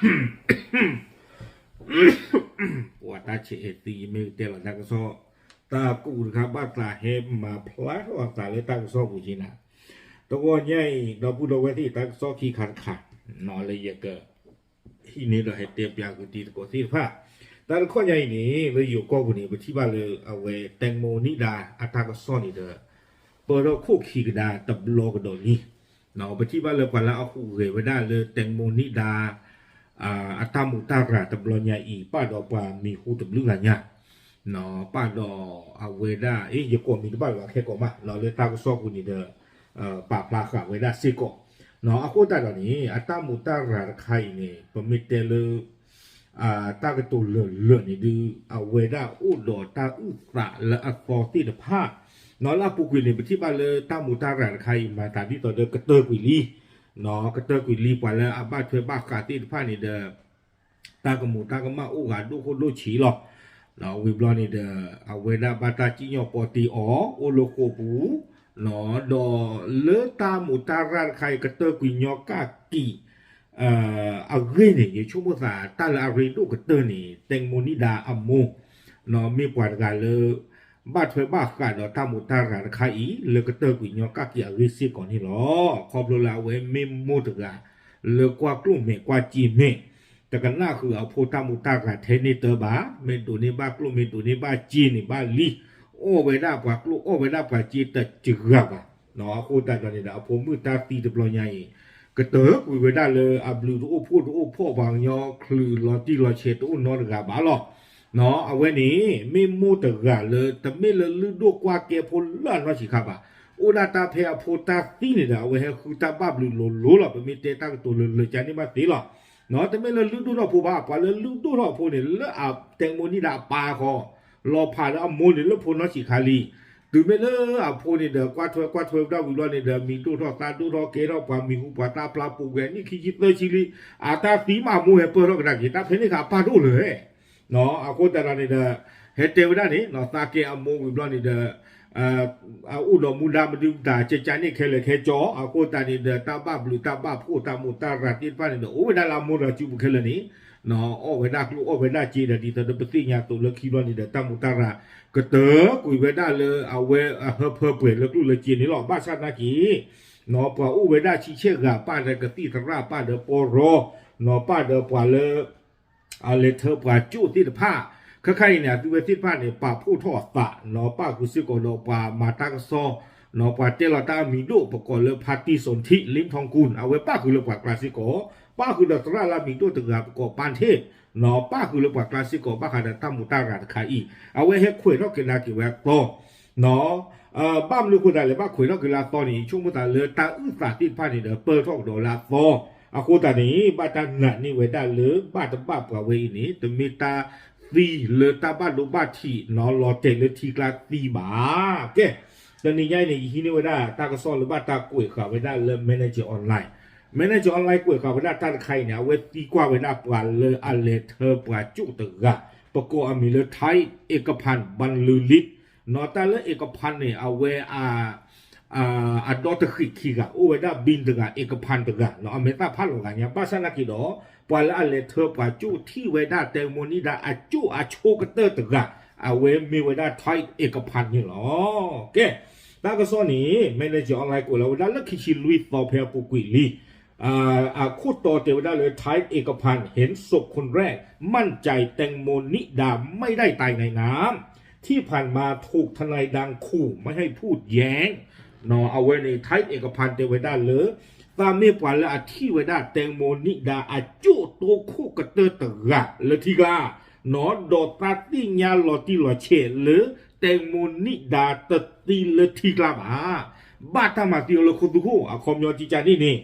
ပှၤတၢ်ဆဲးအဲၣ်သံ ယမ့ၢ်ကတဲလီၤတၢ်ကစီၣ် တၢ်ကူၣ်တခါ ဘၣ်သးဟဲမၤဖျါထီၣ်အသးလၢတၢ်ကစီၣ်ပူၤက့ၤနၤ, တဂီၤညါအံၤ ဒီပုၢ်ဒီဝဲၢ်သ့ၣ် တၢ်ကစီၣ်ခံခါတခါ လၢယက ဟံးန့ၢ်ဒီးဟဲတဲပျးဃုာ်တံၤသကိးသ့ၣ်တဖၣ်, တၢ်တခီညါအံၤန့ၣ် လၢယိၤကီၢ်ပူၤန့ၣ် ပထံၣ်ဘၣ်လၢအဝဲ တဲမိနံဒၤ အတၢ်ကစီၣ်န့ၣ်ဒီး ပၢၢ်ထီၣ်ခိၣ်ခံကဒါတဘျီကဒီးလံ. ပထံၣ်ဘၣ်လၢပှၤလၢအဟူးဂဲၤဝဲဒၣ်လၢ တဲမိနံဒၤ အတၢ်မူးတၢ်ရၤတဘျီညါအံၤ ပၣ်ဒီးပှၤမံၤဟူတဘျုးဂၤညါ ပၣ်ဒီးအဝဲဒၣ် အ့ ယကိးမံၤတဘၣ်လၢၤဘၣ် ခဲကိးမး လၢတၢ်ကစီၣ်ပူၤန့ၣ်ဒီး ပာ်ဖျါဃာ်ဝဲဒၣ်စ့ၢ်ကီး. အဃိသတးဒီးန့ၣ် အတၢ်မူးတၢ်ရၤတခါအံၤန့ၣ် ပမ့ၢ်တဲလၢ တၢ်ကတိၤလၢာ်လၢာ်န့ၣ်ဒုး အဝဲဒၣ်အိၣ်ဒီးတၢ်အုၣ်သးလၢအသီသ့ၣ်တဖၣ်, လၢအပူၤကွံာ်န့ၣ် ပထံၣ်ဘၣ်လၢတၢ်မူးတၢ်ရၤတခါအံၤ မၤသးဒ်သိးဒီးကတၢၢ်ကွံာ်လံ ကတၢၢ်ကွံာ်လံ ပှၤလၢအဘၣ်ထွဲဘၣ်ဃးသ့ၣ်တဖၣ်န့ၣ်ဒီး တၢ်ကမူးတၢ်ကမၣ်အိၣ်ဂၤဒိၣ်ခိၣ်ဒိၣ်ဆံးလီၤ. ဝံၤဘျီန့ၣ်ဒီး အဝဲဒၣ်ဘၣ်တၢ်စံၣ်ညီၣ်ပီတ့အီၤ အိၣ်လၢဃိာ်ပူၤ, ဒီးလၢတၢ်မူးတၢ်ရၤတခါအံၤ ကတၢၢ်ကွံာ်ညီကၣ်ကံာ် အဂ့ၢ်န့ၣ် ယဆိကမိၣ်သး တၢ်လၢအရ့ဒိၣ်ကတၢၢ်န့ၣ် တဲမိနံဒၤအမိၢ် မ့ၢ်ပှၤတဂၤလၢ ဘၣ်ထွဲဘၣ်ဃးဒီးတၢ်မူးတၢ်ရၤတခါအံၤ လၢကတၢၢ်ကွံာ်ညီကၣ်ကံာ်အဂ့ၢ်စ့ၢ်ကီးန့ၣ်လီၤ. ခီဖျိလၢအဝဲမ့ၢ်မိၢ်တဂၤ လၢကွၢ်ကျိၣ်မဲာ်ကွၢ်စ့မဲာ်, တကနၣ်ဃုာ်အဖိတၢ်မူးတၢ်ရၤထဲန့ၣ်တၢ်ဘၣ်, မ့ၢ်ဒိးန့ၢ်ဘၣ်ကျိၣ် မ့ၢ်ဒိးန့ၢ်ဘၣ်စ့န့ၣ်ဘၣ်လံ, အီၣ်ဝဲဒၣ်ပှၤကျိၣ် အီၣ်ဝဲဒၣ်ပှၤစ့တစှၤဘၣ်. အဃိသတးဒီးန့ၣ်ဒီး အဖိမုၣ်တၢ်သံတဘျီညါအံၤ ကတၢၢ်ကွံာ်ဝဲဒၣ်လၢအဘျုးတအိၣ်ဖှိၣ်တအိၣ်ဖှီၣ် ပှၤကညီချုးလီၤတံၢ်လီၤဆဲးတအိၣ်နီတဂၤဘၣ်လီၤ. အဝဲန့ၣ် မ့ၢ်မိၢ်တဂၤလၢ တမ့ၢ်လၢလုၢ်ဒိၣ်ကွၢ်ကဲဖိလၢအနီၢ်ဆံးခါဘၣ်, အိၣ်ဒၣ်တၢ်ဖဲအဖိတၢ်သံန့ၣ်ဒီး အဝဲဟဲဃုတၢ်ဘၣ်ဘျုးလိၤလိၤလီၤ. ပမ့ၢ်တဲတၢ်ကတိၤလၢလၢာ်ကန့ၣ်ဘၣ်သ့လီၤ. တမ့ၢ်လၢလုၢ်ဒိၣ်ထီၣ်ဖိဘၣ်, ပှၤလၢလုၢ်ဒိၣ်ထီၣ်အဖိန့ၣ် လၢအတဲမိနံဒၤအပၢ်ဃီ, လီၤဖးလၢအမိၢ်န့ၣ်လၢဖိနီၢ်ဆံးခါလံ. တုၤမ့ၢ်လၢအဖိန့ၣ်ဒီး ကွၢ်ထွဲကွၢ်ထွဲဝဲဒၣ်ဝံၤဘျီန့ၣ်ဒီး မံၤဒိၣ်ထီၣ်သးဒိၣ်ထီၣ် ကဲထီၣ်ပှၤမံၤဟူပှၤသၣ်ဖျါပူၤကွံာ် အနံၣ်ခံဆံသၢဆံလံ, အတၢ်သံမးအမိၢ်ဟဲပၢၢ်ထီၣ်ကဒါက့ၤ တၢ်ဖဲန့ၣ်ခါအပၢ်တအိၣ်လၢၤ. အဃိသတးဒီးန့ၣ်ဒီး ဟဲတဲဝဲဒၣ်န့ၣ် သးကဲအမိၢ်ဝံၤဘျီန့ၣ်ဒီး အိၣ်ဒီးမူဒါမဒုမတၤ ကကန့ၣ်ခဲလၢာ်ခဲကၠီ, အဃိသတးန့ၣ်ဒီး တၢ်ဘၣ်ဘျုးတၢ်ဘၣ်ဖှိၣ်တၢ်မူးတၢ်ရၤသ့ၣ်တဖၣ်န့ၣ်ဒီး အိၣ်ဝဲဒၣ်လၢအမိၢ်ဒီးစုပူၤခဲလၢာ်န့ၣ် အီၣ်ဝဲဒၣ်ကျိၣ်အီၣ်ဝဲဒၣ်စ့ဒီး ဒ်သိးဒီးပသ့ၣ်ညါသိးလၢခံဘျီန့ၣ်ဒီး တၢ်မူးတၢ်ရၤ ကတၢၢ်ကွံာ်ဝဲဒၣ်လၢအဝဲအဟၢဖၢပှဲၤလၢကျိၣ်လၢစ့န့ၣ်လီၤ. ဘၣ်ဆၣ်နာ်က့ၤ ပှၤအိၣ်ဝဲဒၣ်ဆံဆဲၣ်ဂၤ ပၢ်ဒီးကသံၣ်သရၣ် ပၢ်ဒီးပီရီ ပၢ်ဒီးပှၤလၢ အလဲၤထၢပှၤကၠိၣ်သ့ၣ်တဖၣ်, ခဲခါအံၤန့ၣ် အသုဝဲသ့ၣ်တဖၣ်န့ၣ် ပာ်ဖှိၣ်ထီၣ်အသး ပၣ်ဃုာ်စ့ၢ်ကီးဒီးပှၤမၤတၢ်ကစီၣ် ပှၤတဲလီၤတၢ်အမံၤဒိၣ် ပကိးလၢ ဖါတံၣ်စီၣ်ထံး လ့ထီၣ်ကူၣ် အဝဲပၣ်ဃုာ်လၢပှၤကျါစ့ၢ်ကီး, ပၣ်ဃုာ်ဒီးသရၣ်လၢအမံၤဒိၣ်တဂၤ ပကိးပၢ်ထ့ၣ် ပၣ်ဃုာ်လၢပှၤကျါစ့ၢ်ကီး ဘၣ်ဃးဒီးတၢ်မူးတၢ်ရၤတခါအံၤ အဝဲဟဲခွဲးထီၣ်ကဒါက့ၤဝဲအသီ ဘၣ်မနုၤအဃိသတးလဲၣ် ဘၣ်ခွဲးထီၣ်က့ၤလၢအသီန့ၣ် ဆိကမိၣ်သးလၢတၢ်အုၣ်သးသ့ၣ်တဖၣ်န့ၣ်ဒီး ပၢၢ်ထီၣ်ကဒီးလၢအသီ, အဃိသတးန့ၣ် ဘၣ်တၢ်နာ်န့ၢ်ဝဲဒၣ်လၢ ဘၣ်တဘၣ်ပှၤဝဲအံၤန့ၣ် တမ့ၢ်တၢ်သံလၢတၢ်ဘၣ်ဒိဘၣ်ထံး လီၤတဲာ်လၢထံကျါသံဘၣ်. ကဲ, တနံၤညါအံၤန့ၣ် ယဟံးန့ၢ်ဝဲဒၣ်တၢ်ကစီၣ်လၢဘၣ်တၢ်ကွဲးဃာ်ဝဲဒၣ်လၢ Manager Online, Manager Online ကွဲးဃာ်ဝဲဒၣ်တၢ်တခါအံၤန့ၣ် အဝဲသံကွၢ်ဝဲဒၣ်ပှၤလၢအလဲၤထၢပှၤကၠိၣ်တဂၤ ပကိးအမံၤလၢ Thait Ekapan Banlulit, နီၢ်တၢ်လၢ Ekapan န့ၣ် အဝဲ အဒီတဃံးခံဂၤ အိၣ်ဝဲဒၣ် ဘံၣ်တဂၤ Ekapan တဂၤ အမဲာ်သၣ်ဖးလီၤဂၤညါ ဘၣ်ဆၣ်နာ်က့ၤဒီး ပှၤလၢအလဲၤထၢပှၤကၠိၣ်ထံၣ်ဝဲဒၣ် တဲမိနံဒၤ အကၠိၣ်အဆိကတၢၢ်တဂၤ အဝဲမ့ၢ်ဝဲဒၣ် Thait Ekapan န့ၣ်လီၤ. ကဲ, တၢ်ကစီၣ်န့ၣ် Manager Online ကွဲးလီၤဝဲဒၣ်လၢခံဆံလွံၢ်သီဖဲအပူၤကွံာ်လံ အခိၣ်တီတဲဝဲဒၣ်လၢ Thait Ekapan เห็นศพคนแรก มั่นใจแตงโมนิดาไม่ได้ตายในน้ำ ที่ผ่านมาถูกทนายดังขู่ไม่ให้พูดแย้ง အဝဲန့ၣ် Thait Ekapan တဲဝဲဒၣ်လၢ သးမ့ၢ်ပှၤလၢအထံၣ်ဝဲဒၣ် တဲမိနံဒၤ အကၠိၣ်တိခိၣ်ကတၢၢ်တဂၤလၢထံကျါ ဒီးသးသ့ၣ်ညါလီၤတံၢ်လီၤဆဲးလၢ တဲမိနံဒၤတသံလၢထံကျါဘၣ် ဘၣ်တၢ်မၤသံအီၤလၢခိသူခိၣ် အခီပညီကကန့ၣ်န့ၣ်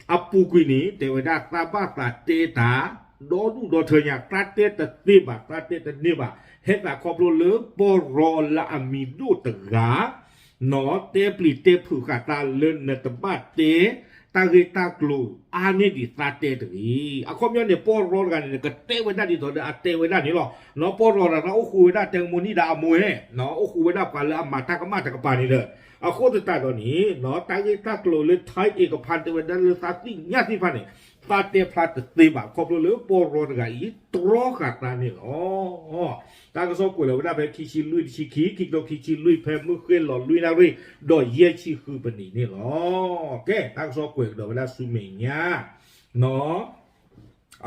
အပူၤကွံာ်န့ၣ် တဲဝဲဒၣ် သးဘၣ်သးတဲတၢ် ဒီဒူၣ်ဒီထၢညါ သးတဲတသ့ဘၣ် သးတဲတန့ၢ်ဘၣ် ဟဲသးခီဖျိလၢပီၢ်ရီလၢအမံၤဒိၣ်တဂၤ နီၢ်တဲပျံၤတဲဖုးဃာ်သးလၢနတဘၣ်တဲ တၢ်ဂ့ၢ်တၢ်ကျိၤအါန့ၢ်ဒံးသးတဲတဂ့ၤ. အခီပညီန့ၣ် ပီၢ်ရီတဂၤန့ၣ် ကတဲဝဲဒၣ်ဒ်သိးဒီးအတဲဝဲဒၣ်န့ၣ်လီၤ. နီၢ်ပီၢ်ရီတဂၤ အိၣ်ဃုာ်ဝဲဒၣ် တဲမိနံဒၤအမိၢ်ဧၢ, အိၣ်ဃုာ်ဝဲဒၣ်ပှၤလၢအမၤတၢ်ကမၣ်တကပၤန့ၣ်ဒီး အဃိသတးဒီးန့ၣ် တၢ်ဂ့ၢ်တၢ်ကျိၤလၢ Taib Ackam တဲဝဲဒၣ်လၢသးသ့ၣ်ညါသ့ၣ်တဖၣ်န့ၣ် သးတဲဖျါတသ့ဘၣ် ခီဖျိလၢပီၢ်ရီတဂၤအံၤ တြီဃာ်သးန့ၣ်လီၤ. တၢ်ကစီၣ်ကွဲးလီၤဝဲဒၣ်ဖဲခံဆံလွံၢ်တဆံခံ ခံကထိခံဆံလွံၢ် ဖဲမုၢ်ဃ့ၢ်လီၤလွံၢ်နၣ်ရံၣ် ဒီးယဲၢ်ဆံဃုပနံးန့ၣ်လီၤ. ကဲ တၢ်ကစီၣ်ကွဲးကဒီးဝဲဒၣ်ဆူမဲာ်ညါ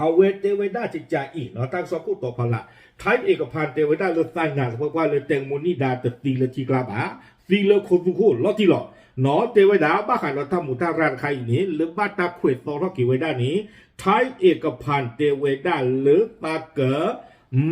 အဝဲတဲဝဲဒၣ်ကကးအံၤ တၢ်ကစီၣ်ခိၣ်တီဖီလာ် Taib Ackam တဲဝဲဒၣ်လၢသးနာ်သပှၢ်ပှၢ်လၢ တဲမူနံၣ်ဒါ တသံလၢထံကျါဘၣ်, သံလၢခိသူခိၣ်လီၤတံၢ်လီၤ. နီၢ်တဲဝဲဒၣ် ဘၣ်ဃးဒီးတၢ်မူးတၢ်ရၢ်တခါအံၤန့ၣ် လၢဘၣ်တၢ်ခွဲးသီထီၣ်က့ၤဝဲဒၣ်န့ၣ် Taib Ackam တဲဝဲဒၣ်လၢသးက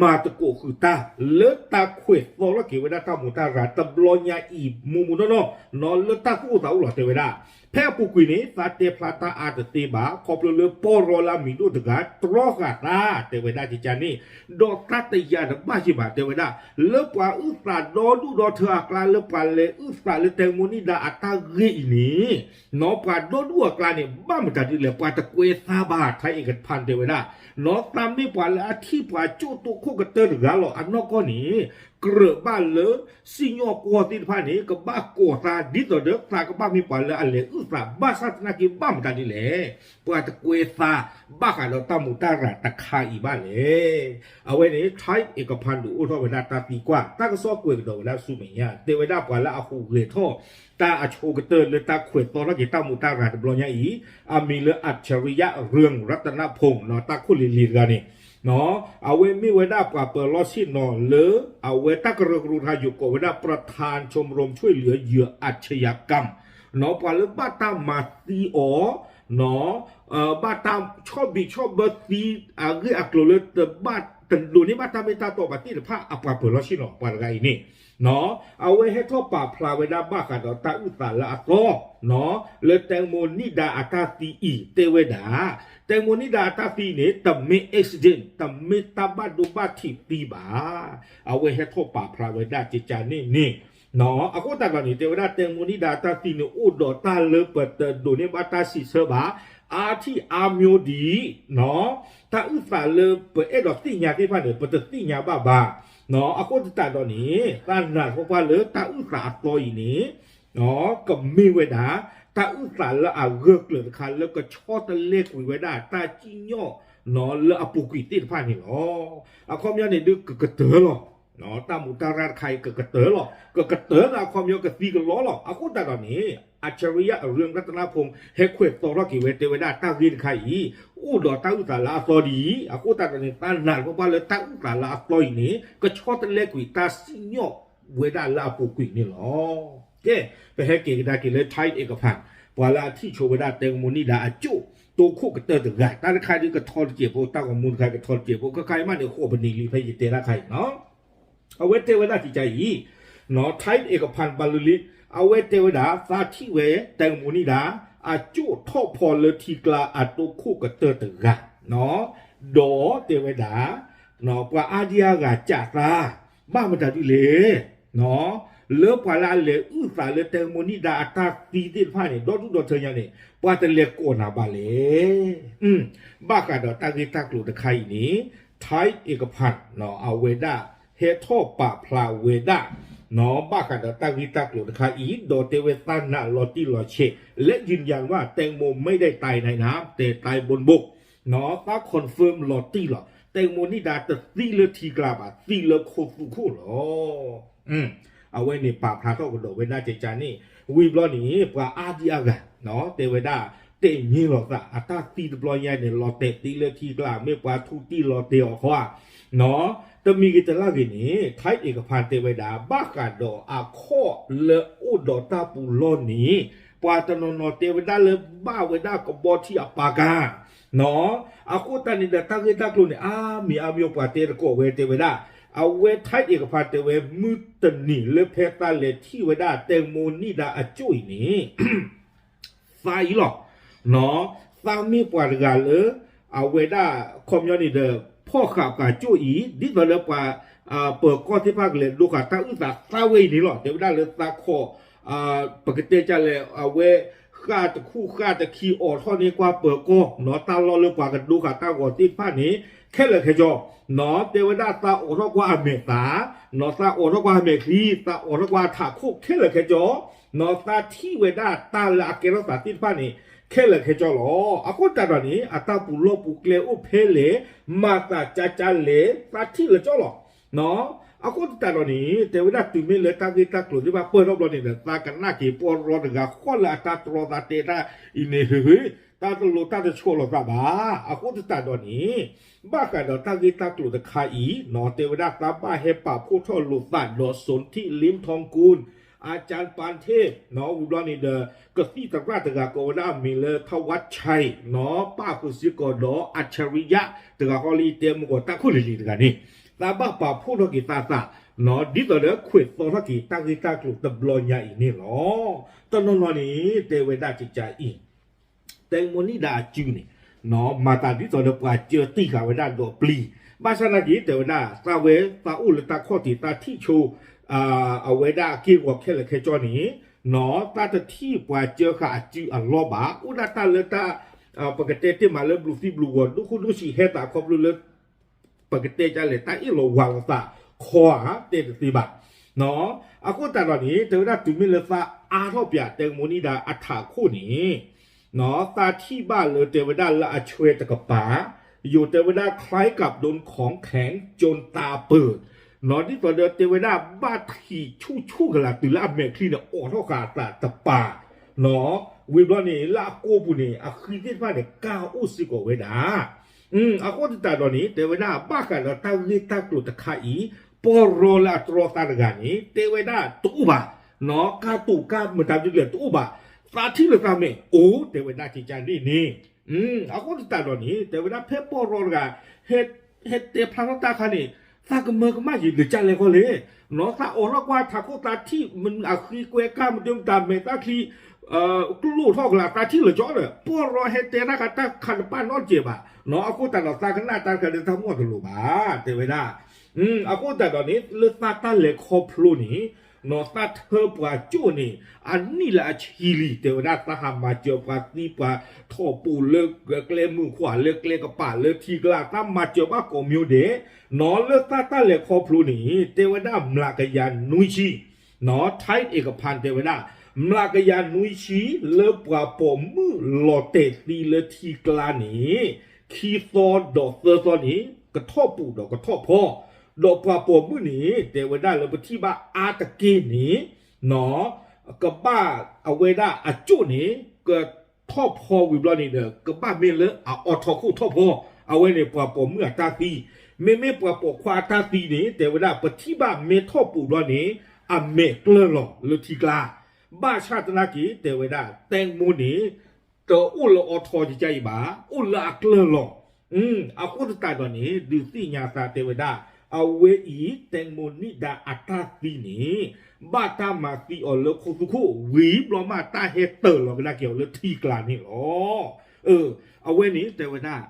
မၤသကိးဃုာ်တၢ် လၢတၢ်ခွဲးသီထီၣ်က့ၤဝဲဒၣ်တၢ်မူးတၢ်ရၢ်တဘျီညါအံၤ မူးမူးနီၢ်နီၢ် နီၢ်လၢတၢ်သူၣ်အိၣ်သးအိၣ်လီၤတဲဝဲဒၣ်. ဖဲအပူၤကွံာ်န့ၣ် သးတဲဖျါတၢ်အါတသ့ဘၣ် ခီဖျိလၢပီၢ်ရီလၢအမံၤဒိၣ်တဂၤ တြီဃာ်သး တဲဝဲဒၣ်ကကးန့ၣ် ဒီးတၢ်တယာ်တဘၣ်ယံၤဘၣ်တဲဝဲဒၣ် လၢပှၤအုၣ်သးဒီဒူၣ်ဒီထၢအကျါ လၢပှၤလဲၤအုၣ်သးလၢတဲမူနံၣ်ဒါအတၢ်ဂ့ၢ်အံၤန့ၣ် နီၢ်ပှၤဒီဒူၣ်အကျါန့ၣ် ဘၣ်မတၤဒ်လဲၣ် ပှၤတကွဲသးဘၣ် Taib Ackam တဲဝဲဒၣ် နီၢ်သးမ့ၢ်ပှၤလၢအထံၣ်ပှၤကၠိၣ်တိခိၣ်ကတၢၢ်တဂၤလီၤ အနီၢ်ကီၢ်န့ၣ် ကြၢးဘၣ်လၢ စံၣ်ညီၣ်ကွီၢ်သ့ၣ်တဖၣ်န့ၣ် ကဘၣ်ကိးသးဒ်သိးဒီး သးကဘၣ်မ့ၢ်ပှၤလၢအလဲၤအုၣ်သး ဘၣ်ဆၣ်သနာ်က့ဘၣ်မတၤဒ်လဲၣ် ပှၤတကွဲသး ဘၣ်ဃးဒီးတၢ်မူးတၢ်ရၢ်တခါအံၤဘၣ်လဲၣ်. အဝဲန့ၣ် Taib Ackam ဒုးအိၣ်ထီၣ်ဝဲဒၣ်တၢ်သံကွၢ် တၢ်ကစီၣ်ကွဲးကဒီးဝဲဒၣ်ဆူမဲာ်ညါ တဲဝဲဒၣ်ပှၤလၢအဟူးဂဲၤထီၣ် တၢ်အဆိကတၢၢ်လၢတၢ်ခွဲးသီထီၣ်က့ၤတၢ်မူးတၢ်ရၢ်တဘျီညါအံၤ အမံၤလၢ Achariya Rung Ratanaphong နီၢ်တၢ်ခိၣ်လံၤလံၤတဂၤန့ၣ် အဝဲမ့ၢ်ဝဲဒၣ်ပှၤပၢၤလီၢ်ဆ့ၣ်နီၤလၢ အဝဲတၢ်ကရၢကရိတခါယိၤကိးဝဲဒၣ် ประธานชมรมช่วยเหลือเหยื่ออาชญากรรม နီၢ်ပှၤလၢဘၣ်တၢ်မၤသံအီၤ ဘၣ်တၢ်ဆီၣ်ဘံးဆီၣ်ဘၢသံအဂ့ၢ်အကျိၤလၢတဘၣ်တဒိးန့ၢ်ဘၣ်တၢ်မ့ၢ်တၢ်တီဘၣ်သ့ၣ်တဖၣ်အပှၤပၢၤလီၢ်ဆ့ၣ်နီၤပှၤတဂၤအံၤန့ၣ် အဝဲဟဲထီၣ်ပာ်ဖျါဝဲဒၣ်ဘၣ်ဃးဒီးတၢ်အုၣ်သးလၢအသီ လၢတဲမူနံၣ်ဒါအတၢ်သံအံၤ တဲဝဲဒၣ် တဲမူနံၣ်ဒါအတၢ်သံန့ၣ် တမ့ၢ် accident တမ့ၢ်တၢ်ဘၣ်ဒိဘၣ်ထံးသံဘၣ်. အဝဲဟဲထီၣ်ပာ်ဖျါဝဲဒၣ်ကကးန့ၣ်န့ၣ် အဃိသတးဒီးန့ၣ် တဲဝဲဒၣ်တဲမူနံၣ်ဒါအတၢ်သံန့ၣ် အိၣ်ဒီးတၢ်လၢပတဒိးန့ၢ်ဘၣ်တၢ်စံးဆၢဘၣ် အါထံၣ်အါမျိုးဒံး တၢ်အုၣ်သးလၢပအဲၣ်ဒိးသ့ၣ်ညါသ့ၣ်တဖၣ်န့ၣ် ပတသ့ၣ်ညါဘၣ်ဘၣ်. အဃိသတးဒီးန့ၣ် သးနာ်သပှၢ်ပှၢ်လၢတၢ်အုၣ်သးအသီအံၤန့ၣ် ကမ့ၢ်ဝဲဒၣ် တၢ်အုၣ်သးလၢအဂၢၢ်ကျၢၤတခါလၢကဆီတလဲကွံာ်ဝဲဒၣ်တၢ်စံၣ်ညီၣ် လၢအပူၤကွံာ်သ့ၣ်တဖၣ်န့ၣ်လီၤ. အခီပညီန့ၣ်ဒုးကကတၢၢ်လီၤ. တၢ်မူးတၢ်ရၢ်တခါအံၤကကတၢၢ်လီၤ. ကကတၢၢ်လၢအခီပညီကသံကလီလီၤ. အဃိသတးဒီးန့ၣ် Achariya Rung Ratanaphong ဟဲခွဲးသီထီၣ်က့ၤဝဲတဲဝဲဒၣ်တၢ်ဂ့ၢ်တခါအံၤ အိၣ်ဒီးတၢ်အုၣ်သးလၢအသီဒ်အံၤ အဃိသတးဒီးန့ၣ် သးနာ်သပှၢ်ပှၢ်လၢတၢ်အုၣ်သးလၢအသီအံၤန့ၣ် ကဆီတလဲကွံာ်တၢ်စံၣ်ညီၣ်ဝဲဒၣ်လၢအပူၤကွံာ်န့ၣ်လီၤ. ကဲ ပဟဲက့ၤကဒါက့ၤလၢ Taib Ackam ပှၤလၢအထံၣ်ဆိဝဲဒၣ်တဲမူနံၣ်ဒါအကၠိၣ်တိခိၣ်ကတၢၢ်တဂၤ တၢ်တခါဒုးကထီတစဲးဖိ တၢ်ဂီၤမူတခါကထီတစဲးဖိ ခဲခါအံၤမးန့ၣ် ဃိးပနံးလံဖဲယတဲတၢ်ခါအံၤ အဝဲတဲဝဲဒၣ်ကကးအံၤ Taib Ackam ဘၣ်လၢလံ အဝဲတဲဝဲဒၣ် သးထံၣ်ဝဲတဲမူနံၣ်ဒါ အကၠိၣ်ထီၣ်ဖီလၢထံကျါအတိခိၣ်ကတၢၢ်တဂၤ ဒီးတဲဝဲဒၣ် ပှၤအါဒံအါဂၤကးသး ဘၣ်မတၤဒ်လဲၣ် လၢပှၤလၢအလဲၤအုၣ်သးလၢတဲမူနံၣ်ဒါအတၢ်သံသ့ၣ်တဖၣ်န့ၣ် ဒီဒူၣ်ဒီထၢညါန့ၣ် ပှၤတလဲၤကိးနၤဘၣ်လဲၣ်. ဘၣ်ဃးဒီးတၢ်ဂ့ၢ်တၢ်ကျိၤတခါအံၤန့ၣ် Taib Ackam အဝဲဒၣ်ဟဲထီၣ်ပာ်ဖျါဝဲဒၣ် ဘၣ်ဃးဒီးတၢ်ဂ့ၢ်တၢ်ကျိၤတခါအံၤ ဒီးတဲဝဲသးနာ်လီၤတံၢ်လီၤဆဲး และยืนยันว่าแตงโมไม่ได้ตายในน้ำ แต่ตายบนบก သး confirm လီၤတံၢ်လီၤ တဲမူနံၣ်ဒါတသံလၢထံကျါဘၣ် သံလၢခိသူခိၣ်လီၤ. အဝဲန့ၣ်ပာ်ဖျါထီၣ်ကဒီးဝဲဒၣ်ကကးန့ၣ် ဝံၤဘျီန့ၣ် ပှၤအါဒံအါဂၤ တဲဝဲဒၣ် တဲန့ၢ်လီၤသး အတၢ်သံတဘျီညါန့ၣ် လီၤတဲာ်သံလၢထံကျါ မ့ၢ်ပှၤထူတံၢ်လီၤတဲာ်အီၤခီဧါ တမံၤဂ့ၤတလၢ်ဂ့ၤန့ၣ် Taib Ackam တဲဝဲဒၣ် ဘၣ်ဃးဒီးအခီၣ်လၢအိၣ်ဒီးတၢ်ပူၤလီၢ်န့ၣ် ပှၤတနီၤနီၤတဲဝဲဒၣ်လၢဘၣ်ဝဲဒၣ်ကဘီထံအပာ်ကါ အဃိသတးန့ၣ်ဒီးတၢ်ဂ့ၢ်တၢ်ကျိၤန့ၣ် အါမံၤအါမံၤပှၤတဲတကိးဝဲတဲဝဲဒၣ် အဝဲ Taib Ackam တဲဝဲ မုၢ်တနံၤလၢဖဲသးလဲၤထံၣ်ဝဲဒၣ် တဲမူနံၣ်ဒါအကၠိၣ်အံၤန့ၣ် သးအံၤလီၤ. သးမ့ၢ်ပှၤတဂၤလၢ အဝဲဒၣ် ခီပညီန့ၣ်ဒီး ဖီၣ်ဃာ်ပှၤကၠိၣ်အံၤ ဒ်သိးလၢပှၤ ပၢၤကီၢ်သ့ၣ်တဖၣ်ကလဲၤဒိဃာ်တၢ်အုၣ်သးသးဝဲအံၤန့ၣ်လီၤ. တဲဝဲဒၣ်လၢသးခီၣ် ပကတဲကလဲၣ် အဝဲ ဃၣ်တခူၣ်ဃၣ်တခံ အိးထီၣ်န့ၢ်ကွၢ်ပၢၤကီၢ် နီၢ်တၢ်လီၢ်လၢပှၤကဒိဃာ်တၢ်ဂီၤသ့ၣ်တဖၣ်န့ၣ် ခဲလၢာ်ခဲဆ့ နီၢ်တဲဝဲဒၣ်သးအိးထီၣ်ကွၢ်အမဲာ်သး နီၢ်သးအိးထီၣ်ကွၢ်အမဲာ်ချံ သးအိးထီၣ်ကွၢ်အထးခိၣ်ခဲလၢာ်ခဲဆ့ သးထံၣ်ဝဲဒၣ်တၢ်လၢအကဲထီၣ်သးသ့ၣ်တဖၣ်န့ၣ် ခဲလၢာ်ခဲဆ့လီၤ. အဃိသတးဒီးန့ၣ် အတၢ်ပူၤလီၢ်ပူၤကျဲအိၣ်ဖဲလဲၣ်, မၤသးကၠါကၠါလဲၣ်, သးထံၣ်လၢာ်ကၠီလီၤ. အဃိသတးဒီးန့ၣ် တဲဝဲဒၣ်တုၤမ့ၢ်လၢတၢ်ဂ့ၢ်တၢ်ကျိၤသ့ၣ်တဖၣ်ပၢၢ်ထီၣ်ဘျီန့ၣ်ဒီး သးကနၣ်က့ၤပီၢ်ရီတဂၤဃီလၢအတၢ်တြီသးတဲတၢ်အံၤန့ၣ် ဟ့ၣ်ဟ့ၣ် တၢ်တလိၤတၢ်တဆီၣ်လီၤသးဘၣ်. အဃိသတးဒီးန့ၣ် ဘၣ်ဃးဒီးတၢ်ဂ့ၢ်တၢ်ကျိၤတခါအံၤ တဲဝဲဒၣ်သးဘၣ်ဟဲပာ်ဖှိၣ်ထီၣ်လိာ်သးဒီး စိန်ထိ လ့ထီၣ်ကူၣ် အၣ်ကၠၣ်ပၣ်ထ့ၣ် ဝံၤဘျီန့ၣ်ဒီး ကသံၣ်သရၣ်တဂၤကိးဝဲဒၣ်အမံၤလၢ ထဝါဆဲး ပၣ်ဃုာ်စ့ၢ်ကီးဒီး အၣ်ဆရံယၣ် တဂၤဃီလၢယတဲမုၢ်ဂီၤတၢ်ခိၣ်လံၤလံၤတဂၤန့ၣ် သးဘၣ်ပာ်ဖှိၣ်ထီၣ်က့ၤသးသး ဒ်သိးဒီးခွဲးသီထီၣ်က့ၤတၢ်ဂ့ၢ်တၢ်ကျိၤတဘျီညါအံၤန့ၣ်လီၤ. တနီၤနီၤန့ၣ် တဲဝဲဒၣ်ကကါအံၤ တဲမိနံဒၣ်အစုန့ၣ် မၤသးဒ်သိးဒီးပှၤကၢတံၢ်ဃာ်ဝဲဒၣ်ဒီးပျံၤ ဘၣ်ဆၣ်သနာ်က့ တဲဝဲဒၣ် သးဝဲသးအိၣ်လၢတၢ်ခီၣ်ထံး တၢ်ထံၣ်ဆိ အဝဲဒၣ်အက့ၢ်အဂီၤခဲလၢာ်ခဲဆ့န့ၣ် သးတထံၣ်ပှၤကၢဃာ်အစုအလီၢ်ဘၣ်. အိၣ်ဒၣ်တၢ်လၢတၢ် ပကတဲတ့ၢ်မးလၢဘျုးသံဘျုးဂီၤ ဒိၣ်ခိၣ်ဒိၣ်ဆံးဟဲသးခီဖျိလၢ ပကတဲကလဲၣ် တၢ်အ့ၣ်လိာ်ဝးလိာ်သးခီဧါ တဲတသ့ဘၣ်. အဃိသတးဒီးန့ၣ် တဲဝဲဒၣ်တုၤမ့ၢ်လၢသးအါထီၣ်ပၠး တဲမိနံဒၣ်အထးခိၣ်န့ၣ် သးထံၣ်ဘၣ်လၢတဲဝဲဒၣ်လၢအဆွဲတကပၤ ယိၤတဲဝဲဒၣ် คล้ายกับโดนของแข็งจนตาเปิด ဒ်သိးဒီးတဲဝဲဒၣ်ဘၣ်ထံးဆူၣ်ဆူၣ်ကလာ်တုၤလၢအမဲာ်ချံန့ၣ် အိးထီၣ်ဃာ်အသးတပၤ ဝံၤဘျီန့ၣ် လၢအကိာ်ပူၤန့ၣ် အဃံသ့ၣ်တဖၣ်န့ၣ် ကၢ်အိၣ်စ့ၢ်ကီးဝဲဒၣ် အဃိသတးဒီးန့ၣ် တဲဝဲဒၣ် ဘၣ်ဃးဒီးတၢ်ဂ့ၢ်တၢ်ကျိၤတခါအံၤ ပီၢ်ရီလၢအတြီသးတဂၤန့ၣ် တဲဝဲဒၣ်တအိၣ်ဘၣ်, ကၢ်တိာ်ကၢ်မတၤဒ်လဲၣ်တအိၣ်ဘၣ်, သးထံၣ်လၢသးမဲာ်အိၣ် တဲဝဲဒၣ်ကကါန့ၣ်န့ၣ်, အဃိသတးဒီးန့ၣ် တဲဝဲဒၣ်ဖဲပီၢ်ရီတဂၤ ဟဲတဲဖျါထီၣ်တၢ်အခါန့ၣ် သးကမၢကမၣ်ယံၤလၢကလဲၣ်ကီလဲၣ်, သးအိးထီၣ်ကွၢ်ထးခိၣ်သးထံၣ်အဃံကွဲကၢ်မဒုမတၤမဲာ်သၣ်ချံ ကျိၣ်ထီၣ်ကလာ်သးထံၣ်လၢာ်ကီဒီး ပီၢ်ရီဟဲတဲတၢ်ခါတၢ်ခါတပာ်နီတစဲးဘၣ်, အဃိသတးဒီးသးကနၣ်တၢ်တခါလၢတၢ်မ့ၢ်တလိၤဘၣ် တဲဝဲဒၣ်, အဃိသတးဒီးန့ၣ် လၢသးတၢ်လဲၤခီဖျိန့ၣ် သးထၢပှၤကၠိၣ်န့ၣ် အနံၣ်လၢအဆံလံ တဲဝဲဒၣ် သးဟးမၤစၢၤပှၤသံပှၤထီၣ်ပိာ်လၢကျဲမုၢ်ခွါလၢကျဲကပၤလၢထံကျါ သးမၤစၢၤဘၣ်ကိးမံၤဒဲး, လၢသးတၢ်လဲၤခီဖျိန့ၣ် တဲဝဲဒၣ်မျးကယၤနွံဆံ Thai เอกพันธ์ တဲဝဲဒၣ် မျးကယၤနွံဆံ လၢပှၤပိာ်မုၣ်လီၤတဲာ်သံလၢထံကျါန့ၣ် ခံသီဒီးသၢသီန့ၣ် ကထီၣ်ပူၤဒီးကထီၣ်ဖီ, ဒီးပှၤပိာ်မုၣ်န့ၣ် တဲဝဲဒၣ်လၢပထံၣ်ဘၣ်အါတက့ၢ်န့ၣ် ကဘၣ်အဝဲဒၣ်အကၠိၣ်န့ၣ် ကထီၣ်ဖီဝံၤဘျီန့ၣ်ဒီး ကဘၣ်မ့ၢ်လၢအအိးထီၣ်ခိၣ်ထီၣ်ဖီ, အဝဲန့ၣ်ပှၤပိာ်မုၣ်အတၢ်သံ, မ့မ့ၢ်ပှၤပိာ်ခွါအတၢ်သံန့ၣ် တဲဝဲဒၣ်ပထံၣ်ဘၣ်မ့ၢ်ထီၣ်ပူၤဘျီန့ၣ် အမဲာ်ကျၢၢ်လီၤလၢထံကျါ, ဘၣ်ဆၣ်သနာ်က့ တဲဝဲဒၣ် တဲမိန့ၣ် တအိၣ်လၢအိးထီၣ်ကကါအံၤဘၣ်, အိၣ်လၢအကျၢၢ်လီၤ. အဃိသတးဒီးန့ၣ် ဒုးသ့ၣ်ညါသးတဲဝဲဒၣ် အဝဲအံၤ တဲမိနံၣ်ဒါအတၢ်သံန့ၣ် ဘၣ်တၢ်မၤသံအီၤလၢခိသူခိၣ် ဝံၤဘျီမးတၢ်ဟဲတၢၤလီၤကဒါက့ၤအီၤလၢထံကျါန့ၣ်လီၤ. အဝဲန့ၣ်တဲဝဲဒၣ်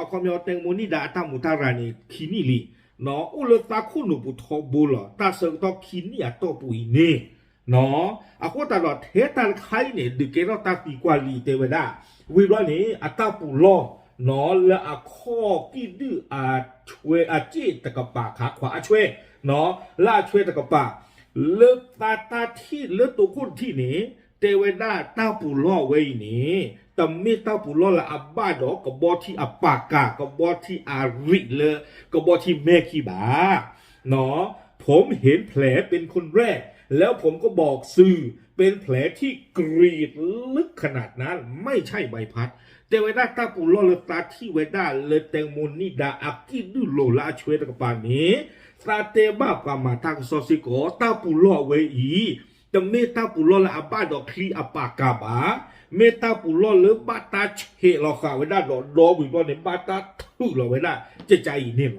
အခီပညီ တဲမိနံၣ်ဒါအတၢ်မူးတၢ်ရၤန့ၣ် ခံနံၣ်လံ, အိၣ်လၢသးခိၣ်နူာ်ပူၤထီဘိလီၤ. တၢ်ဆၢကတီၢ်ခံနံၣ်အတီၢ်ပူၤအံၤန့ၣ် အဃိသတးဒီးထဲတၢ်တခါအံၤန့ၣ် ဒုးကဲထီၣ်တၢ်သံကွၢ်လံတဲဝဲဒၣ်, ဝံၤဘျီန့ၣ် အတၢ်ပူၤလီၢ် လၢအခီၣ်ကံၣ်ဒုၣ်အဆွဲအစ့ၣ်တကပၤ ခးခွါအဆွဲ လၢအဆွဲတကပၤ လၢသးတၢ်ထံၣ်လၢတိခိၣ်တထံၣ်န့ၣ် တဲဝဲဒၣ်တၢ်ပူၤလီၢ်ဝဲအံၤန့ၣ် တမ့ၢ်တၢ်ပူၤလီၢ်လၢအဘၣ်ဒီးကဘီထံအပာ်ကၤ ကဘီထံအရံးလၢကဘီထံမဲာ်ခံဘၣ် ผมเห็นแผลเป็นคนแรก แล้วผมก็บอกสื่อ เป็นแผลที่กรีดลึกขนาดนั้น ไม่ใช่ใบพัด တဲဝဲဒၣ်တၢ်ပူၤလီၢ်လၢသးထံၣ်ဝဲဒၣ်လၢတဲမိနံၣ်ဒါအကံၣ်ဒုၣ်လိၤလၢအဆွဲတကပၤန့ၣ် သးတဲဘၣ်ပှၤမၤတၢ်ကစီၣ်စ့ၢ်ကီး တၢ်ပူၤလီၢ်အဝဲအံၤ တမ့ၢ်တၢ်ပူၤလီၢ်လၢအဘၣ်ဒီးချံအပာ်ကၤဘၣ်, မ့ၢ်တၢ်ပူၤလီၢ်လၢဘၣ်တၢ်ဆဲးလီၤဃာ်ဝဲဒၣ်ဒီးဒီဝံၤဘျီန့ၣ် ဘၣ်တၢ်ထုးလီၤဝဲဒၣ်ကကါအံၤန့ၣ်လီ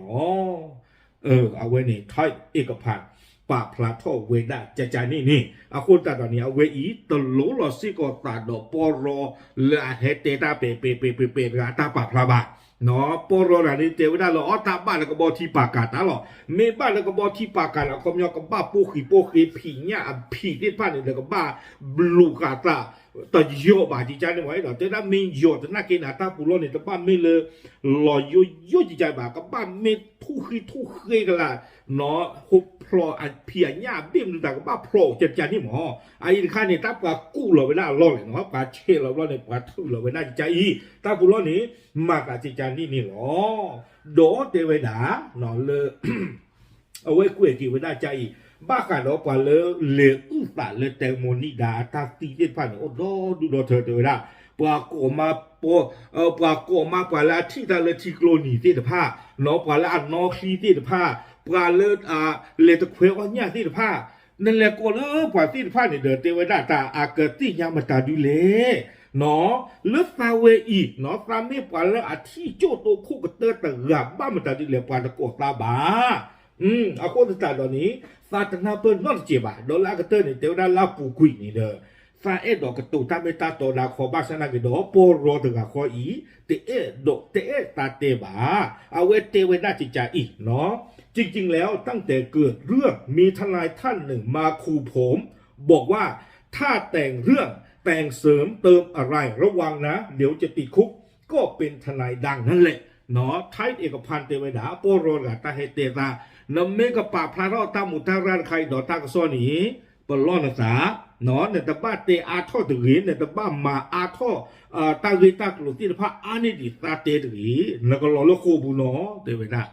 ၤ. အဝဲန့ၣ် Thai เอกพันธ์ ပာ်ဖျါထီၣ်ဝဲဒၣ်ကကါန့ၣ်န့ၣ် အဃိသတးဒီးန့ၣ် အဝဲအံၤတလိၤလီၤစ့ၢ်ကီးသးဒီးပီၢ်ရီလၢအဟဲတဲတၢ်ပဲာ်ပဲာ်ပဲာ်ပဲာ်ပဲာ်တဂၤအတၢ်ပာ်ဖျါဘၣ် ပီၢ်ရီတဂၤန့ၣ် တဲဝဲဒၣ်လၢအီၣ်တၢ်ဘၣ်လၢကဘီထံပာ်ကၤတၢ်လီၤ. မ့ၢ်ဘၣ်လၢကဘီထံပာ်ကၤန့ၣ် အခီပညီကဘၣ်ပိၢ်ဃံးပိၢ်ဃ့ ဖံးညၣ်အဖံးသ့ၣ်တဖၣ်န့ၣ်ဒီး ကဘၣ်ဘျုးဃာ်သး တယီၤဘၣ်ကကါန့ၣ်မ့ၢ်ဒီး တဲဒၣ်မ့ၢ်ယီၤသနာ်က့န့ၣ် အတၢ်ပူၤလီၢ်န့ၣ် တဘၣ်မ့ၢ်လၢ လီၤယိယိကကါဘၣ်, ကဘၣ်မ့ၢ်ထူၣ်ဃံထူၣ်ဃ့ကလာ် ဟိဖျိးအဖံးအညၣ်အဘ့ၣ်မနုၤတၢ် ကဘၣ်ဖျိးကကါန့ၣ်မ့ၢ်. အအံၤတခါန့ၣ် တၢ်ပှၤကူၣ်လီၤဝဲဒၣ်အလီၢ်လဲၣ်နီၤ, ပှၤဆဲးလီၤဘျီန့ၣ် ပှၤထုးလီၤဝဲဒၣ်ကကါအံၤ တၢ်ပူၤလီၢ်န့ၣ် မၤသးကကါန့ၣ်န့ၣ်လီၤ. ဒီးတဲဝဲဒၣ် လၢ အဝဲကွဲးက့ၤဝဲဒၣ်ကကါအံၤ ဘၣ်ဃးဒီးပှၤလၢလဲၤအုၣ်သးလၢတဲမူနံဒၤအတၢ်သံသ့ၣ်တဖၣ်န့ၣ် အိၣ်ဒီဒူၣ်ဒီထၢတဲဝဲဒၣ် ပှၤကိးမါ ပှၤကိးမါပှၤလၢအထံၣ်တၢ်လၢထံကျိနံၤသ့ၣ်တဖၣ် ပှၤလၢအနီၣ်ချံသ့ၣ်တဖၣ် ပှၤလၢ လဲၤတခွဲအီၣ်ညၣ်သ့ၣ်တဖၣ် နလဲၤကိးလၢပှၤသ့ၣ်တဖၣ်န့ၣ်ဒီး တဲဝဲဒၣ်တၢ်အကသ့ၣ်ညါမတၤဒုလဲၣ် လၢသးဝဲအံၤ သးမ့ၢ်ပှၤလၢအထံၣ်ကၠိၣ်တိခိၣ်ကတၢၢ်တဂၤဘၣ်မတၤဒုလဲၣ် ပှၤတကိးသးဘၣ်. အဃိသတးဒီးန့ၣ် သးတနၢ်ပၢၢ်နီတစဲးဘၣ် ဒီးလၢအကတၢၢ်န့ၣ် တဲဝဲဒၣ်လၢအပူၤကွံာ်န့ၣ်ဒီး သးအဲၣ်ဒိးကတိၤတၢ်မ့ၢ်တၢ်တီဒၣ်ခီ ဘၣ်ဆၣ်သနာ်က့ဒီး ပီၢ်ရီတဂၤဃီအံၤ တအဲၣ်ဒိး တအဲၣ်သးတဲဘၣ်. အဝဲတဲဝဲဒၣ်ကကါအံၤ จริงๆแล้วตั้งแต่เกิดเรื่องมีทนายท่านหนึ่งมาขู่ผมบอกว่าถ้าแต่งเรื่องแต่งเสริมเติมอะไรระวังนะเดี๋ยวจะติดคุกก็เป็นทนายดังนั่นแหละ ไทยเอกพันธ์ တဲဝဲဒၣ် ပီၢ်ရီတဂၤတၢ်ဟဲတဲသး နမ့ၢ်ကပာ်ဖျါထီၣ်တၢ်မူးတၢ်ရၢ်တခါအံၤဒီးတၢ်ကစီၣ်န့ၣ် ပလီၢ်နသး နတဘၣ်တဲအါထီၣ်တဂ့ၤ နတဘၣ်မၤအါထီၣ် တၢ်ဂ့ၢ်တၢ်ကျိၤသ့ၣ်တဖၣ်အါန့ၢ်ဒံးသးတဲတဂ့ၤ နကလီၤလၢဃိာ်ပူၤနီၤ တဲဝဲဒၣ်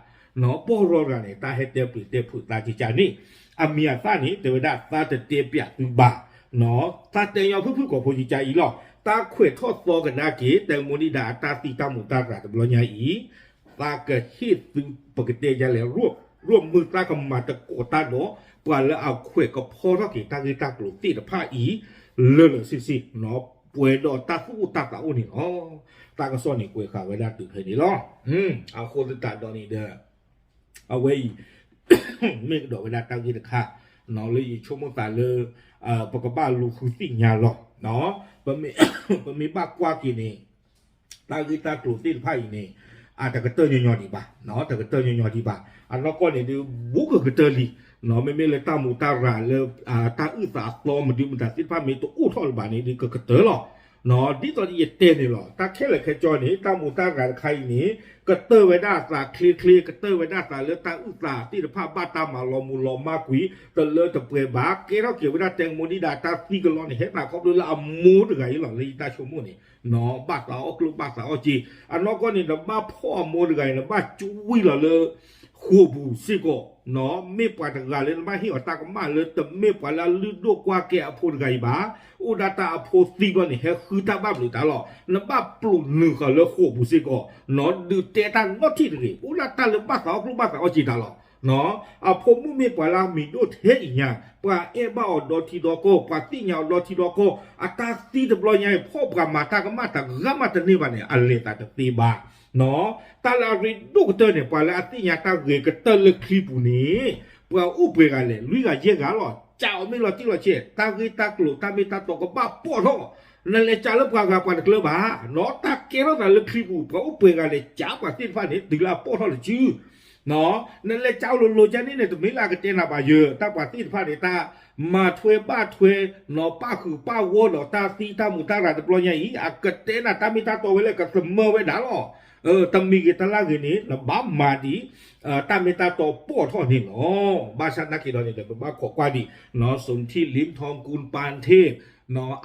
ပီၢ်ရီတဂၤန့ၣ် တၢ်ဟဲတဲပျံၤတဲဖုးသးကကါန့ၣ် အမံၤအသၣ်န့ၣ် တဲဝဲဒၣ်သးတတဲပျးသုဘၣ် သးတဲညီဖုၣ်ဖုၣ်ကိာ်ဖိကကါအံၤလီၤ. တၢ်ခွဲးထီၣ်သီကဒါက့ၤ တဲမူနံဒၤအတၢ်သံတၢ်မူးတၢ်ရၢ်တဘျီညါအံၤ သးကဟ့ၣ်သုပကတဲယါလဲၣ် ရိၣ်မုာ်သးကမၤတကိးတၢ်ဒီး ပှၤလၢအခွဲးကဖီထီၣ်က့ၤတၢ်ဂ့ၢ်တၢ်ကျိၤသ့ၣ်တဖၣ်အံၤ လၢာ်လၢာ်ဆ့ဆ့ ပှဲၤဒီးတၢ်သူၣ်အိၣ်တၢ်သးအိၣ်န့ၣ်လီၤ. တၢ်ကစီၣ်န့ၣ်ကွဲးဃာ်ဝဲဒၣ်တုၤဖဲန့ၣ်လီၤ. အဃိသတးဒီးန့ၣ်ဒီး အဝဲအံၤ မ့ၢ်ကဒီးဝဲဒၣ်တၢ်ဂ့ၢ်တခါ လၢယဆိကမိၣ်သးလၢ ပကဘၣ်လူၤဃုသ့ၣ်ညါလီၤ. ပမ့ၢ်ဘၣ်ကွၢ်က့ၤန့ၣ် တၢ်ဂ့ၢ်တၢ်ကျိၤသ့ၣ်တဖၣ်အံၤန့ၣ် အတကတၢၢ်ညီညီဒံးဘၣ်, တကတၢၢ်ညီညီဒံးဘၣ်. အနီၢ်ကီၢ်န့ၣ်ဒုး ဘူးကကတၢၢ်လံ, မ့မ့ၢ်လၢတၢ်မူးတၢ်ရၢ်လၢ တၢ်အုၣ်သးအသီမနုၤမတၤသ့ၣ်တဖၣ်မ့ၢ်တအိၣ်ထီၣ်လၢၤဘၣ်န့ၣ်ဒုး ကကတၢၢ်လီၤ. ဒ်သိးယတဲန့ၣ်လီၤ, တၢ်ခဲလၢာ်ခဲဆ့န့ၣ် တၢ်မူးတၢ်ရၢ်တခါအံၤန့ၣ် ကတၢၢ်ဝဲဒၣ်သးချ့ချ့, ကတၢၢ်ဝဲဒၣ်သးလၢတၢ်အုၣ်သးသ့ၣ်တဖၣ် ဘၣ်တၢ်မၤလီၤမူးလီၤမၢ်ကွံာ် တလၢတပှဲၤဘၣ်. ကဲထီၣ်က့ၤဝဲဒၣ်တဲမူနံဒၤတၢ်သံကလီန့ၣ် ဟဲသးခီဖျိလၢအမိၢ်တဂၤအံၤလီၤ. လၢယတၢ်ဆိကမိၣ်န့ၣ် ဘၣ်သးအီၣ်ကျိၣ်ဘၣ်သးအီၣ်စ့, အနီၢ်ကီၢ်န့ၣ် နဘၣ်ဖီၣ်အမိၢ်တဂၤအံၤ နဘၣ်ကွံာ်လီၤလၢ ဃိာ်ပူၤစ့ၢ်ကီး, မ့ၢ်ပှၤတဂၤလၢနဘၣ်ဟ့ၣ်အီၤတၢ်ကမၣ်လၢ တမ့ၢ်ပှၤလၢအလုၢ်ဒိၣ်ကွၢ်ကဲအဖိတဂၤအံၤဘၣ်, အိၣ်ဒၣ်တၢ်အဖိသံဘျီန့ၣ် ဟဲဃုတၢ်ဘၣ်ဘျုးတၢ်လီၤ. နဘၣ်ပျိာ်နုာ်ဃီၤလၢဃိာ်ပူၤစ့ၢ်ကီး, ဒုးတဲတၢ်နီတထံၣ်တဂ့ၤ, အိၣ်ဒၣ်တၢ်လၢဘၣ်သးအီၣ်ကျိၣ်ဘၣ်သးအီၣ်စ့တၢ်လီၤ. အဖိမုၣ်မ့ၢ်ပှၤလၢအမံၤဒိၣ်ထဲအံၤညါ, ပှၤအဲၣ်ဘၣ်အီၤဒီထံဒီကီၢ်, ပှၤသ့ၣ်ညါအီၤဒီထံဒီကီၢ်, အတၢ်သံတဘျီညါအံၤ ဖီၣ်ပှၤမၤတၢ်ကမၣ်တဂၤမးတန့ၢ်ဘၣ်န့ၣ် အလဲၤသးတသ့ဘၣ်. တၢ်လၢအရ့ဒိၣ်ကတၢၢ်န့ၣ် ပှၤလၢအသ့ၣ်ညါတၢ်ဂ့ၤကတၢၢ်လၢချံပူၤန့ၣ် ပှၤအိၣ်ပှဲၤဂၤလဲၣ်, လွံၢ်ဂၤယဲၢ်ဂၤလီၤ. ကးအီၤမ့ၢ်လီၤတံၢ်လီၤဆဲး, တၢ်ဂ့ၢ်တၢ်ကျိၤတၢ်မ့ၢ်တၢ်တီကဘၣ်ပီၣ်ထီၣ်, နလဲၤကးလၢပှၤဂၤပှၤတကျၢၤဘၣ်, တၢ်ကဲထီၣ်သးလၢချံပူၤ ပှၤအိၣ်ပှဲၤဂၤလဲၣ် ကးပှၤသ့ၣ်တဖၣ်န့ၣ် တုၤလၢအပီၣ်ထီၣ်တစု နလဲၤကးလိၤလိၤကန့ၣ်န့ၣ် တမ့ၢ်လၢအကတဲနၤဘၣ်ယၢၤ, တၢ်ပှၤသ့ၣ်တဖၣ်န့ၣ် တၢ်မၤထွဲဘၣ်ထွဲ, ပၣ်ဃုာ်ပၣ်ဂီၢ်ဒီးတၢ်သံတၢ်မူးတၢ်ရၢ်တဘျီညါအံၤ အကတဲနၤတၢ်မ့ၢ်တၢ်တီဝဲလၢကသမၢဝဲဒၣ်လီၤ. တမံၤဂ့ၤတလၢ်ဂ့ၤန့ၣ် နဘၣ်မၤဒံး တၢ်မ့ၢ်တၢ်တီပီၣ်ထီၣ်န့ၣ်လီၤ. ဘၣ်ဆၣ်သနာ်က့ဒီးန့ၣ်ဒီး ပဘၣ်ခိးကွၢ်ဒံး စူၤထံၣ် လံထီၣ်ကူၣ်ပၢ်ထ့ၣ်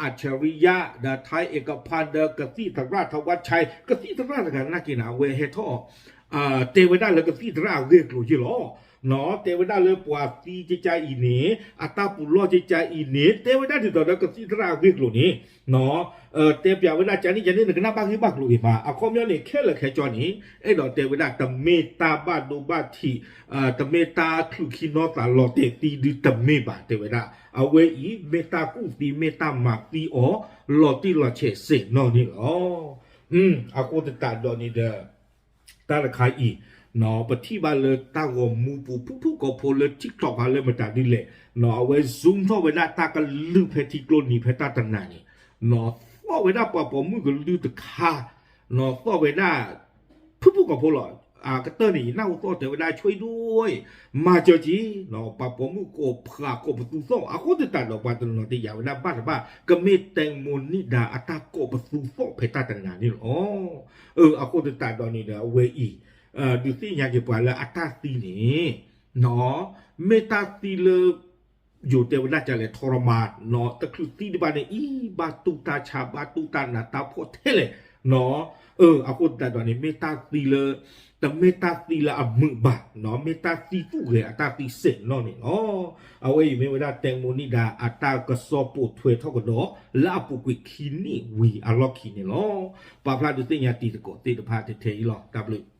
အၣ်ဆရံယါ ဒီး ထဲအ့ကဖၣ် ဒီး ကသံၣ်သရၣ်ထဝၣ်ဆဲး, ကသံၣ်သရၣ်တဂၤနာ်က့န့ၣ် အဝဲဟဲထီၣ် တဲဝဲဒၣ်လၢကသံၣ်သရၣ်အဂ့ၢ်အကျိၤယ့ၢ်လီၤ. တဲဝဲဒၣ်လၢပှၤသံကကါအံၤန့ၣ် အတၢ်ပူးလီၢ်ကကါအံၤန့ၣ် တဲဝဲဒၣ်ဒ်သိးဒီးကသံၣ်သရၣ်အဂ့ၢ်အကျိၤန့ၣ် တဲပျးဝဲဒၣ်ကန့ၣ် ယန့ၣ် နကနၣ်ဘၣ်ဂ့ၢ်ဘၣ်ကျိၤဂ့ၤမး, အခီပညီန့ၣ် ခဲလၢာ်ခဲဆ့န့ၣ် အဲၣ်ဒိးတဲဝဲဒၣ် တမ့ၢ်တၢ်ဘၣ်ဒိဘၣ်ထံး, တမ့ၢ်တၢ်ချုးခံနီၢ်သးလီၤတဲာ်သံဒုးတမ့ၢ်ဘၣ် တဲဝဲဒၣ်. အဝဲအံၤ မ့ၢ်တၢ်ကူၣ်သံ မ့ၢ်တၢ်မၤသံအီၤ လီၤတံၢ်လီၤဆဲးစ့ၢ်နီၣ်န့ၣ်လီၤ. အဃိသတးဒီးန့ၣ်ဒီး တၢ်တခါအံၤ ပထံၣ်ဘၣ်လၢတၢ်ဂီၤမူပူၤ ဖုၣ်ဖုၣ်ကိာ်ဖိလၢ ထံၣ်ထီၣ်ခါလၢမတၤဒ်လဲၣ်, အဝဲ zoom ထီၣ်ဝဲဒၣ်တၢ်ကလုၢ်ဖဲထံကျိနံၤဖဲတၢ်တနၤန့ၣ်, သီၣ်ဝဲဒၣ်ပှၤပိာ်မုၣ်ကလုၢ်တခါ, သီၣ်ဝဲဒၣ် ဖုၣ်ဖုၣ် ကီၢ်ဖိလီၤ. အကတၢၢ်န့ၣ် ယနၢ်ဟူသီၣ်တဲဝဲဒၣ် ဆွံဒိၣ် မၤစၢၤက့ၤ ပှၤပိာ်မုၣ်ကိးဖးကိးပသူသီၣ် အဃိသတးဒီး ပှၤတနီၤနီၤတယာ်ဝဲဒၣ်ဘၣ်တဘၣ် ကမ့ၢ်တဲမိၣ်နံၣ်ဒါအတၢ်ကိးပသူသီၣ်ဖဲတၢ်တနၤန့ၣ်လီၤ. အဃိသတးဒီးန့ၣ်ဒီး အဝဲအံၤ ဒုးသ့ၣ်ညါက့ၤပှၤလၢအတၢ်သံန့ၣ် မ့ၢ်တၢ်သံလၢ ယိၤတဲဝဲဒၣ်ကလဲၣ် ထီရမၤ တချုးသံတဘၣ်န့ၣ်အံၤ ဘၣ်တူၢ်တၢ်ဆါ ဘၣ်တူၢ်တၢ်နးတၢ်ဖှီၣ်ထဲလဲၣ်. အဃိသတးဒီးန့ၣ် မ့ၢ်တၢ်သံလၢ တမ့ၢ်တၢ်သံလၢအမုာ်ဘၣ်, မ့ၢ်တၢ်သံသူၣ်ဂဲၤအတၢ်သံစဲးနီၣ်န့ၣ်လီၤ. အဝဲအံၤမ့ၢ်ဝဲဒၣ် တဲမိၣ်နံၣ်ဒါ အတၢ်ကစီၣ်ပိာ်ထွဲထီၣ်ကဒီး လၢအပူၤကွံာ်ခံနံၣ်ဝံၤအလီၢ်ခံန့ၣ်လီၤ. ပာ်ဖျါဒုးသ့ၣ်ညါတံၤသကိးသ့ၣ်တဖၣ်ထဲအံၤလီၤ. တၢ်ဘျုး